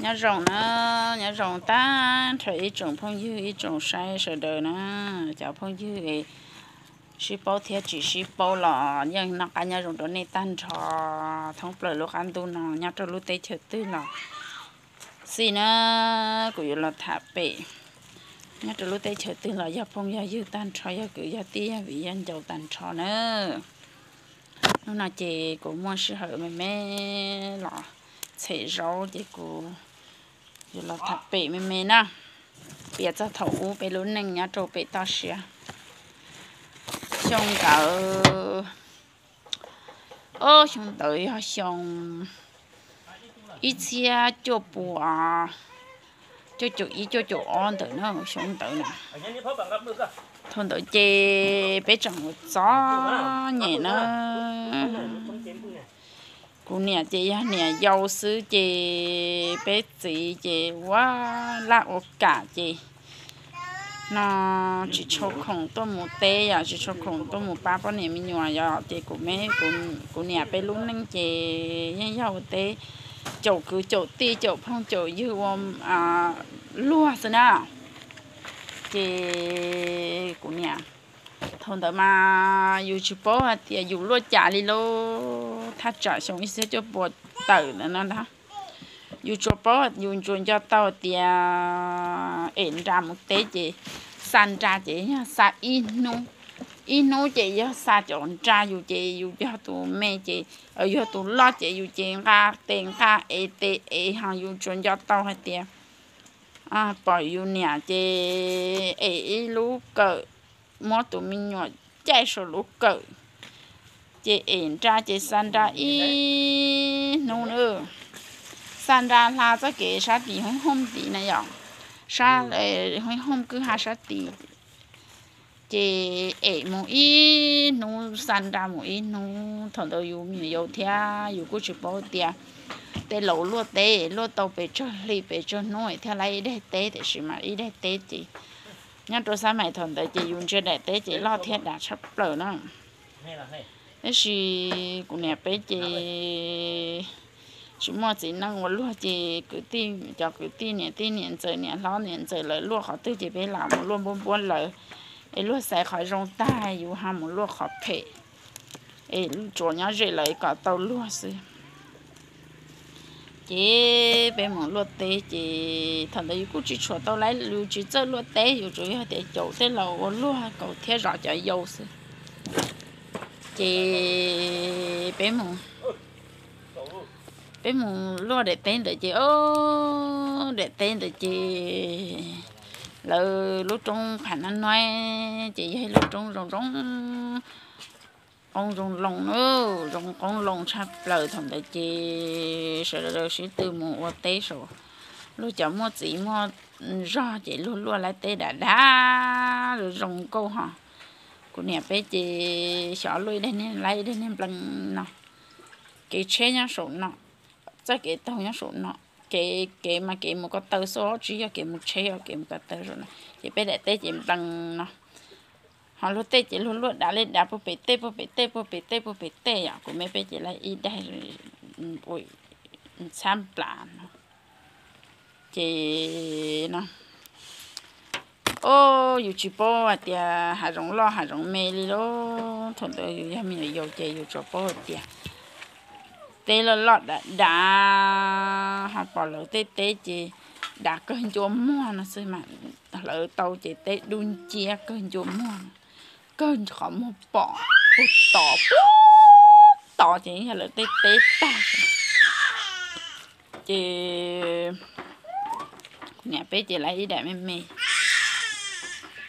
Nyob zoo na, nyob zoo tag nrho ib tsoom phooj ywg ib tsoom saib sawv daws na. Cov phooj ywg sib paub thiab tsis sib paub los yeej noj qab nyob zoo rau nej tag nrho thoob plaws lub qab ntuj no nyob rau lub teb chaws twg los xij na, kuv yuav los tham pem nyob rau lub teb chaws twg los yog phooj yog ywg tag nrho, yog kwv yog tij yog viv yog ncaus tag nrho na. Hnub no ces kuv muaj sij hawm me me los txhem zaub ces kuv yuav los tham pem me me na, piav txog thaum ub peb lub neej nyob rau pem toj siab. Xyoo ntawd, o, xyoo ntawd yog xyoo ib txhiab cuaj puas cuaj caum ib cuaj caum ob ntawd na, xyoo ntawd na. Thaum ntawd ces peb tseem ua txom nyem na. Kuv niam ces yog niam yau xwb ces peb txiv ces ua laj ua kam ces no tsis tshua khoom tuaj mus teb, yog tsis tshua khoom tuaj mus pab poj niam me nyuam, yog ces kuv me, kuv niam peb lub neej ces yeej yog ua teb caum kwv caum tij caum phooj caum ywg ua luag xwb na. Ces kuv niam, thaum ntawd mas yus tsis paub hais tias yus luaj cas li lauj, thaj tsam xyoo ib txhiab cuaj puas tawm ntawd no ntag. Yus tsuas paub, yus tsuas nco tau tias em nra mus teb ces xa nra ces yog xa ib hnub, ib hnub ces yog xa cov nra, yus ces yus yog tus me ces, yog tus loj ces yus ces nqa tes nqa ev tes ev ho yus tsuas nco tau hais tias pom yus niam ces ev ib lub kawm, muab tus me nyuam caij saum lub kawm, ces em nra ces xa nra ib hnub na. Xa nra hla txoj kev sab tim hoob hoom tid na yom, sab hoob hoom kwj ha sab tid. Ces em mus ib hnub xa nra mus ib hnub, thaum ntawd yus me nyuam yaus thiab yus kuj tsis paub tias tej laus luaj teb luaj tau pes tsawg hli pes tsawg hnub thiaj laib ib daig teb, tiam sis mas ib daig teb ces nyob rau xab mais thaum ntawd ces yus ntsia daim teb ces loj thiab dav tshaj plaws na. Tab sis kuv niam peb ces tsis muaj txiv neej ua luag ces kwv tij, cov kwv tij niam tij niam ntxawm niam hlob niam ntxawm lawv luaj qhov twg ces peb lam mus luaj npuab npuab lawv, es luag xaiv qhov zoo tag yus ho mus luaj qhov phem, es tsuas nyob ze lawv kom tau luag xwb. Ces peb mus luaj teb ces thaum ntawd yus kuj tsis tshua tau lawv, yus tsis txawj luaj teb, yus tsuas yog tias caum tej laus ua luag kaus thiab zov cov yau xwb. Ces peb mus, peb mus luaj daim teb ntawd ces, o, daim teb ntawd ces lawv lub roob Pham Nab Nuaib ces yog ib lub roob zoo zoo qoob zoo loo na, zoo qoob loo tshaj plaws. Thaum ntawd ces sawv daws sib tw mus ua teb saum, luag cov muaj txiv muaj zog ces luag luaj lawv teb dav dav zoo zoo nkauj ho. Kuv niam peb ces xyov luaj ib daig niag laib ib daig niag nplees no, kev tsheb nyob saum no, txoj kev taug nyob saum no, kev, kev mas kev mus ko taw xwb, tsis yog kev mus tsheb, yog kev mus ko taw saum no. Ces peb daim teb ces nplees no, ho luag tej ces luag luaj dav li dav puag pem tej puag pem tej puag pem tej puag pem tej yom. Kuv me peb ces laib ib daig ua txhab nplas no. Ces no, o, yus tsis paub hais tias hav zoov loj hav zoov me li lauj. Thaum ntawd yus yog me nyuam yaus ces yus tsuas paub hais tias teb loj loj dav dav, ho pom lawv tej teb ces dav kawg ncua muag no xwb mas, hlawv tau ces teb dub nciab kawg ncua muag, kawg qhov muag pom puag tod, puag tod ces yog lawv tej teb tag. Ces niam peb ces lawv ib daim me me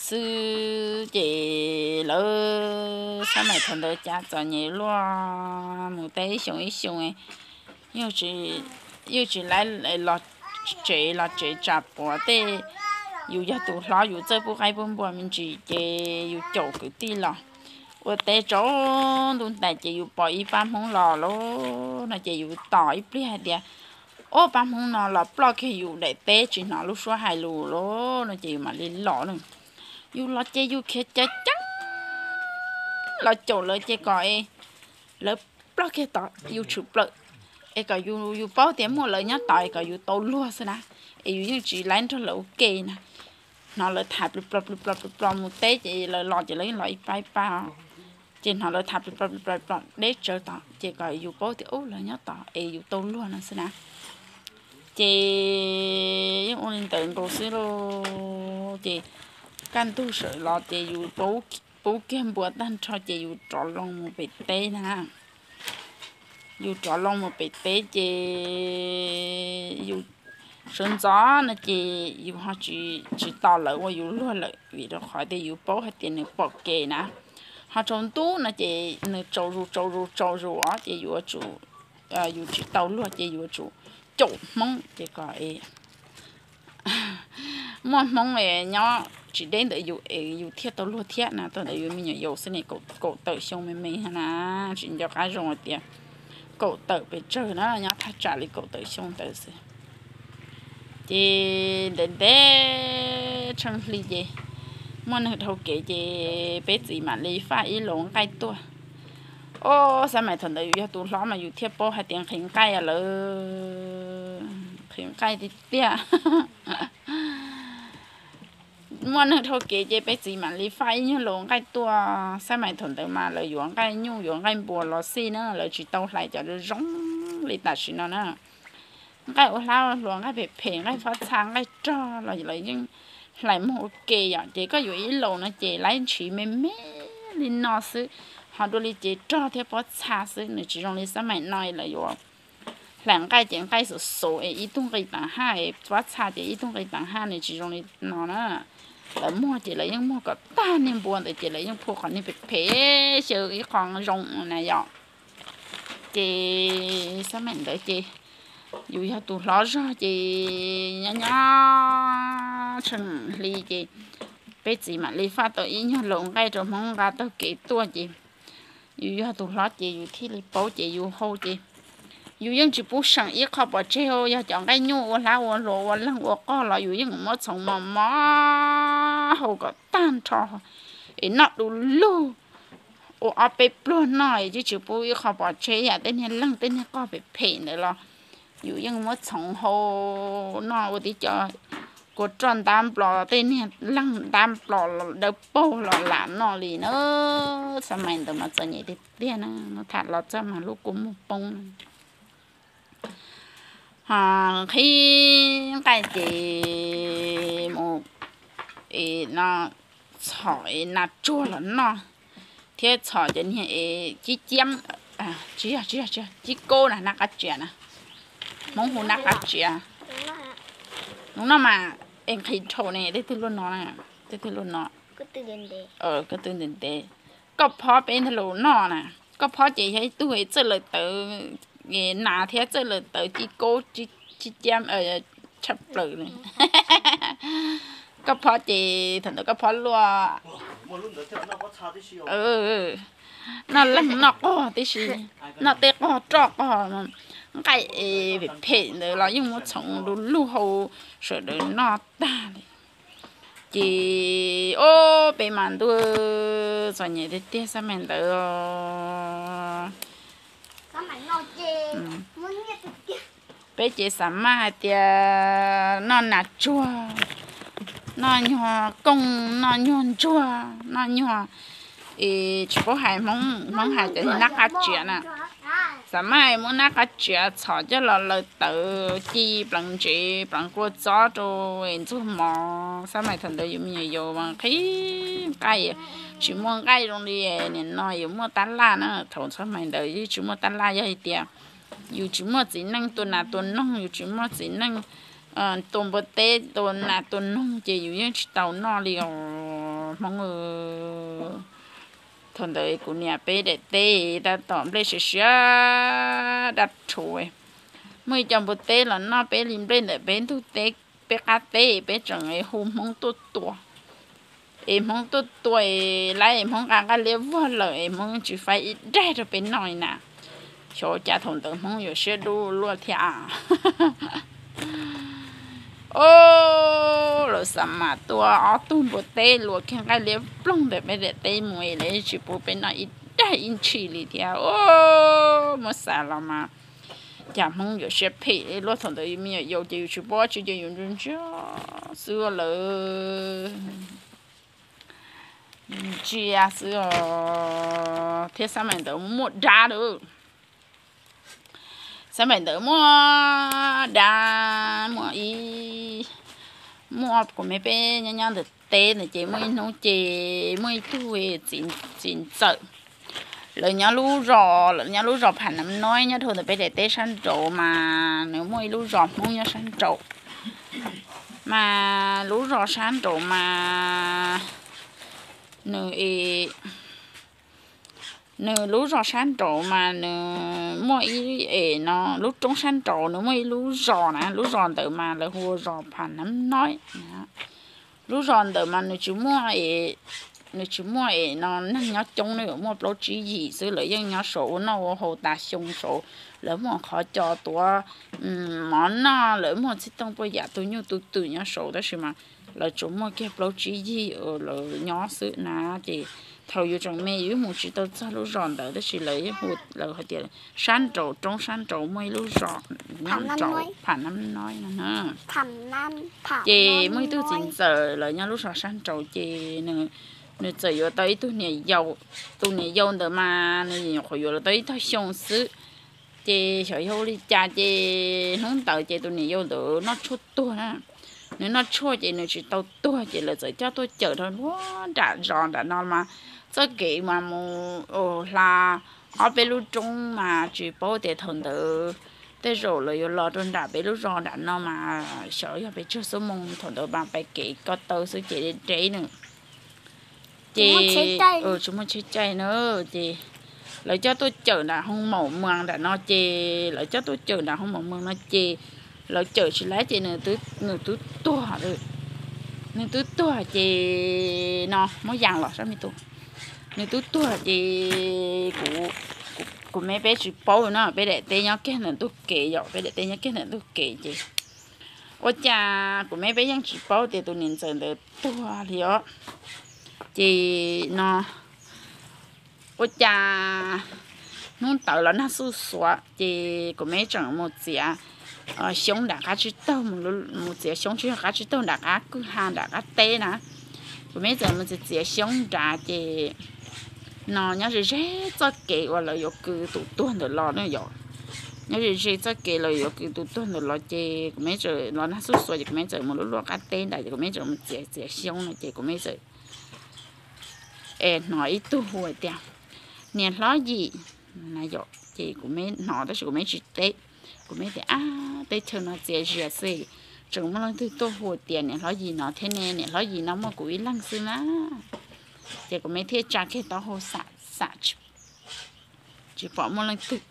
xwb ces lawv xab mais thaum ntawd cas txom nyem luaj mus teb ib xyoo ib xyoo, yeej tsis laib los tsev los tsev tsa puav tej. Yus yog tus hlob yus txawj pub qaib pub npua me ntsis ces yus caum kwv tij los ua teb tsaus ntuj ntais ces yus pom ib pab Hmoob los lauj no ces yus tos ib pliag hais tias, o, pab Hmoob no los ploj kiag yus daim teb tsis hnov lub suab hais lus lauj no ces yus mam li los na. Yus los ces yus khiav ceev ceev los caum lawv ces kom lawv ploj kiag tod yus tshwm plaws. es kom yus paub tias muaj lawv nyob tod es kom yus tau luag xwb na, es yus yeej tsis laib nrog lawv ua ke na. Hnov lawv tham plis plos plis plos plis plos mus teb ces lawv los ces lawv yeej los ib pab ib pab, ces hnov lawv tham plis plos plis plos plis plos deb tsawv tod ces kom yus paub tias ub lawv nyob tod es yus tau luag no xwb na. Ces yeej ua li ntawd nkaus xwb lauj. Ces kaj ntug sawv los ces yus pub kiag npua tag nrho ces yus rov loo mus pem teb na. Yus rov loo mus pem teb ces yus sawv ntxov no ces yus ho tsis tos lawv ua yus luag lawm vim rau qhov tias yus paub hais tias nws pom kev na. Ho tsaus ntuj no ces nws tsaus zus tsaus zus tsaus zus os ces yuav tsum, yus tsis tau luag ces yuav tsum caum Hmoob ces kom muaj Hmoob nyob tsis deb ntawm yus es yus thiaj tau luag thiab na. Thaum ntawd yus me nyuam yaus xwb ne, kaum tawm xyoo me me na, tsis nco qab zoo hais tias kaum tawm pes tsawg na, nyob thaj tsam li kaum tawm xyoo ntawd xwb. Ces ntev ntev tsheej hli ces muaj neeg dhau kev ces peb txiv mam li faj ib laus nqaij tuaj. Ob, xab mais thaum ntawd yus yog tus hlob mas yus thiaj paub hais tias nqhis nqaij lawm, nqhis nqaij tiag tiag. Muaj neeg dhau kev ces peb txiv mam li faj ib nyuag laus nqaij tuaj. Xab mais thaum ntawd mas lawv yuav nqaij nyuj yuav nqaij npua los xij na, lawv tsis tau hlais cov zoo li tam sim no na. Nqaij ua hlab ua hluas, nqaij phem phem, nqaij pob txha, nqaij rog los lawv yeej hlais muag ua ke yom. Ces koj yuav ib laus no ces laib ntshiv me me li no xwb, ho dua li ces rog thiab pob txha xwb, nws tsis zoo li xab mais no lawv yuav hlais nqaij ces nqaij xuv xuv es ib tug nqi taag haj es pob txha ces ib tug nqi taag haj, nws tsis zoo li no na. Lawv muag ces lawv yeej muag kom tag niag npua ntawd ces lawv yeej phua qhov niag phem phem xyaw ib qho zoo na yom. Ces xab mais ntawd ces yus yog tus hlob zog ces nyob nyob tsheej hli ces peb txiv mam li faj tau ib nyuag laus nqaij rau Hmoob nqa taug kev tuaj ces yus yog tus hlob ces yus thiaj li paub ces yus hau ces yus yeej tsis pub seem ib qho pov tseg. Yog cov nqaij nyuj ua hlab ua hluas ua leeg ua qog los yus yeej muab txhoov mos mos hau kom tag nrho es noj du lug ua ob peb pluag noj es tsis pub ib qho pov tseg, yam tej niag leeg tej niag qog phem phem ntawd los yus yeej muab txhoov hau noj ua tib co kua roj ntab nplos, tej niag leeg ntab nplos dawb paug los lam noj li na. Xab mais ntawd mas txom nyem tiag tiag na, tham los txog mas lub kua muag poob na. Ho nqhis nqaij ces mus es no txhom es nas tsuag los noj, thiab txhom cov niag es cib ciab, tsis yog, tsis yog, cib kaub na, nab qab tsiav na. Hmoob hu nab qab tsiav. Hnub no mas es nqhis dhau ne, tej twg luaj no, tej twg luaj no. Koj twb ntev ntev, koj phob peb ntag los noj na. Koj phob ces yog ib tug txawj lawm tawv nas thiab txawj lawm tawv cib kaub cib ciab tshaj plaws li. Koj phob ces thaum ntawd koj phob luaj, noj leeg noj qog tib si, noj tej qog roj qog, nqaij es phem phem ntawd los yeej muab txhoov du lug hau sawv daws noj tag li. Ces ob peb mas ntuj, txom nyem tiag tiag xab mais ntawd. Peb ces xav maj hais tias noj nas tsuag, noj nyuag kooj, noj nyuag ntsuag, noj nyuag, es tsis paub hais Hmoob, Hmoob hais cov nab qab tsiav na. Xav maj muab nab qab tsiav txhom coj los lawv tawv ci pleev ntsev pleev kua txob rau es ntxuag mov. Xab mais thaum ntawd yus me nyuam yaus mas nqhis nqaij, tsis muaj nqaij zoo li nim no yus muaj tab laj na. Thaum xab mais ntawd yeej tsis muaj tab laj, yog hais tias yus tsis muaj txiv neej tua nas tua noog, yus tsis muaj txiv neej tua npua teb tua nas tua noog ces yus yeej tsis tau noj li os Hmoob. Thaum ntawd kuv niam peb daim teb tab tom nplej siav siav dab rhuv, muaj ib co npua teb los noj peb li nplej ntawm peb ntug teb, peb qab teb, peb tseem hu Hmoob tuaj tua. Es Hmoob tuaj tua es lawv es Hmoob nqa nqaij liab vog lawm es Hmoob tsis faib ib daig rau peb noj li na. Xyov cas thaum ntawd Hmoob yuav siab dub luaj thiab. Lawv xav mas tua ob tug npua teb luas kiag nqaij liab ploog ntawm peb daim teb mus es lawv tsis pub peb noj ib daig ib ntshis li thiab. Muab xav los mas Cas Hmoob yuav siab phem luaj, thaum ntawd me nyuam yaus ces yus tsis paub tsi ces yus ntsia xwb lawm, ntsia xwb os. Thiab xab maim ntawd muaj dab lawm, xab maim ntawd muaj dab, muaj ib, muaj kuv me peb nyob nyob ntawm teb ntawd ces muaj ib hnub ces muaj ib tug txiv ntxawm, lawv nyob lub zos, lawv nyob lub zos Pham Nam Noib nyob dhau ntawm peb daim teb sab nraud mas nws muaj ib lub zos Hmoob nyob sab nraud, mas lub zos sab nraud mas nws nws lub zos sab nraud mas nws muaj ib, es no lub roob sab nraud nws muaj ib lub zos na, lub zos ntawd mas lawv hu ua zos Pham Nam Noib. Lub zos ntawd mas nws tsis muaj, nws tsis muaj es no neeg nyob coob, nws muaj plaub tsib yim xwb, lawv yeej nyob saud ua noj ua haus tas xyoo saud, lawv muaj qhov cos tuav mov noj, lawv muaj txhib tooj puaj yam tus nyuj tus twm nyob saud, tab sis mas lawv tsuas muaj kiag plaub tsib yim lawv nyob xwb na. Ces thaum yus tseem me yus mus tsis tau txog lub zos ntawd, tab sis lawv yeej hu, lawv hais tias sab nraud, roob sab nraud muaj ib lub zos Pham Nam Noib no. Ces muaj ib tug txiv ntxawm lawv nyob lub zos sab nraud ces nws txawm yuav tau ib tug niam yau. Tus niam yau ntawd mas nws nyuam qhuav yuav los tau ib tog xyoo xwb. Ces xyov yog ua li cas ces hnub ntawd ces tus niam yau ntawd noj tshuaj tuag na. Nws noj tshuaj ces nws tsis tau tuag ces lawv txawm coj tuaj cawm rau nram zos nram no mas txoj kev mas mus hla ob peb lub roob mas tsis paub tias thaum ntawd tej zaum lawv yuav los rau nram peb lub zos nram no mas xyov yog pes tsawg xuab moos, thaum ntawd mas pais kev ko taw xwb ces deb deb nws. Ces tsis muaj tsheb caij na, ces lawv coj tuaj cawm nram Hoo Maum Mas nram no ces lawv coj tuaj cawm nram Hoo Maum Mas no ces lawv cawm tsis laib ces nws twb tuag. Nws twb tuag ces no muab yas los sab me tus, nws twb tuag ces kuv, kuv me peb tsis paub no, peb daim teb nyob kiag ntawm ntug kev yom, peb daim teb nyob kiag ntawm ntug kev ces ua cas kuv me peb yeej tsis paub tias tus niam ntxawm ntawd tuag li os. Ces no ua cas hnub ntawd los nag xuj xuav ces kuv me tseem mus txiav xyoob nram qab tsib taug, mus txiav xyoob tsis yog qab tsib taug, nram qab kwj ha nram qab teb na. Kuv me txawm mus txiav txiav xyoob nrad ces no nyob ze ze txoj kev uas lawv yuav kwv tus tuag ntawd los na yom. Nyob ze ze txoj kev lawv yuav kwv tus tuag ntawd los ces kuv me txawm los nag xuj xuav ces kuv me txawm mus luaj luaj qab teb nrad ces kuv me txawm mus txiav txiav xyoob no ces kuv me txawm es hnov ib tug hu tias, niam hlob Yim na yom. Ces kuv me hnov tab sis kuv me tsis teb. Kuv me tias ab, teb chaws no txias zias xwb, tseem muaj leej twg tuaj hu tias niam hlob Yim no thiab ne, niam hlob Yim no muaj kuv ib leeg xwb na. Ces kuv me thiaj tsa kiag taub hau xam xam tsis pom muaj leej twg.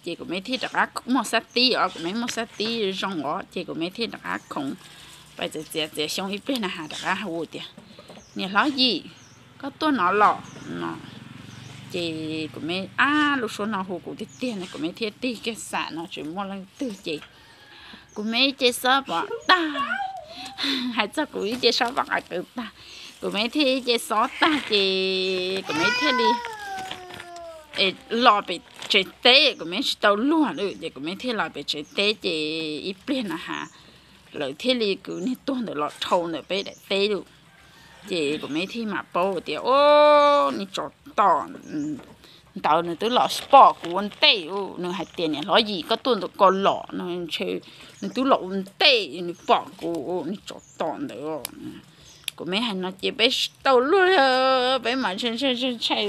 Ces kuv me thiaj rov qab muaj xab tib os, kuv me muaj xab tib zoo os, ces kuv me thiaj rov qab khoov pais txiav txiav txiav xyoob ib pliag na has rov qab hu tias, niam hlob Yim, koj tuaj no los no. Ces kuv me ab, lub suab no hu kuv tiag tiag na, kuv me thiaj tig kiag xam no tsis muaj leej twg ces kuv me ib ce xob pom tag, hais txog kuv ib ce xob pom qas kaws tag, kuv me thiaj ib ce xob tag ces kuv me thiaj li los pem tsev teb, kuv me tsis tau luag lawm ces kuv me thiaj los pem tsev teb ces ib pliag no has lawv thiaj li kwv niag tuag ntawd los dhau ntawm peb daim teb lawm. Ces kuv me thiaj mam paub tias, o, niag tsov tom ntawd nws twb los pom kuv ua ntej, nws hais tias niam hlob Yim koj tuaj ntawm ko los no, nws twb los ua ntej nws pom kuv, niag tsov tom ntawd. Kuv me hais no ces peb tsis tau luag, peb mas ntshai ntshai ntshai.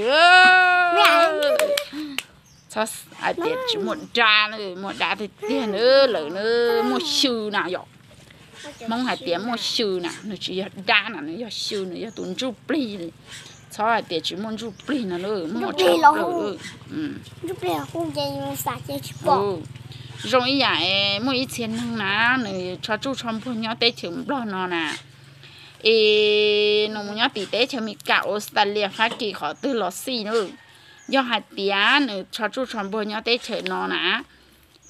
Txhob hais tias tsis muaj dab, muaj dab tiag tiag na, lawv na muaj xyw na yom. Hmoob hais tias muaj xyw na, nws tsis yog dab na, nws yog xyw, nws yog tus ntsuj plig. Txhob hais tias tsis muaj ntsuj plig no, muaj tshaj plaws. Zoo ib yam muaj ib txhia neeg na, nws tsho tsuj tsho npuag nyob teb chaws Nplog no na, es nws mus nyob tim teb chaws Amelikas, Australia, Fab Kis qhov twg los xij na. Yog hais tias nws tsho tsuj tsho npuag nyob teb chaws no na,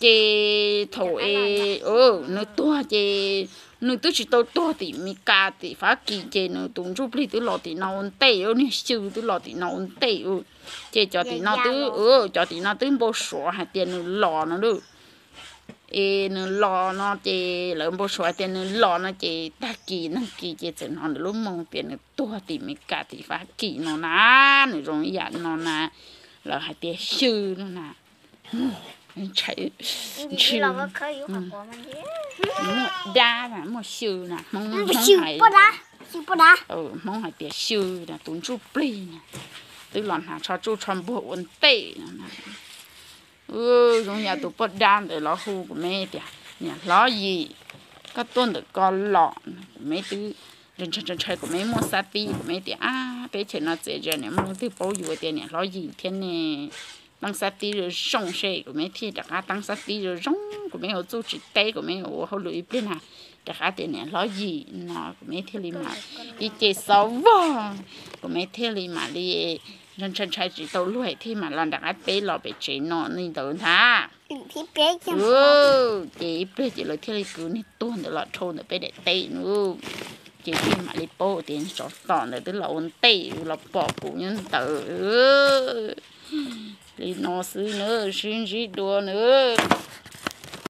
ces thaum es nws tuag ces nws twb tsis tau tuag tim Amelikas tim Fab Kis ces nws tus ntsuj plig twb los tim no ua ntej, niag xyw twb los tim no ua ntej. Ces cov tim no twb, cov tim no twb npau suav hais tias nws los no lawm. Es nws los no ces lawv npau suav tias nws los no ces tag kis nag kis ces txawm hnov nws lub moo tias nws tuag tim Meskas tim Fab Kis no na. Nws zoo ib yam no na, lawv hais tias xyw no na. Muaj dab, muaj xyw na, Hmoob hais, Hmoob hais tias xyw na, tus ntsuj plig na, twb los hnav tsho tsuj tsho npuag ua ntej no na. Zoo yam tus poj dab ntawd los hu kuv me tias niam hlob Yim, koj tuaj ntawm ko los. Kuv me twb ntshai ntshai, kuv me muaj xab tib, kuv me tias ab, peb chaw no txias ntsia niam muaj leej twg paub yuav tias niam hlob Yim thiab ne. Teeb xab tib zoo zoo seb, kuv me thiaj rov qab teeb xab tib zoo zoo, kuv me ua txuj tsis teb, kuv me ua hauj lwm ib pliag na, rov qab tias niam hlob Yim no, kuv me thiaj li mam ib ce xov vog, kuv me thiaj li mam li ntshai ntshai tsis tau luag thiaj mam los nram qab teb los pem tsev no li ntawd ntag. Ces ib pliag ces lawv thiaj li kwv niag tuag ntawd los dhau ntawm peb daim teb no, ces thiaj mam li paub tias tsov tom ntawd twb los ua ntej los pom kuv nyob ntawd li no xwb na, sib ntsib dua na.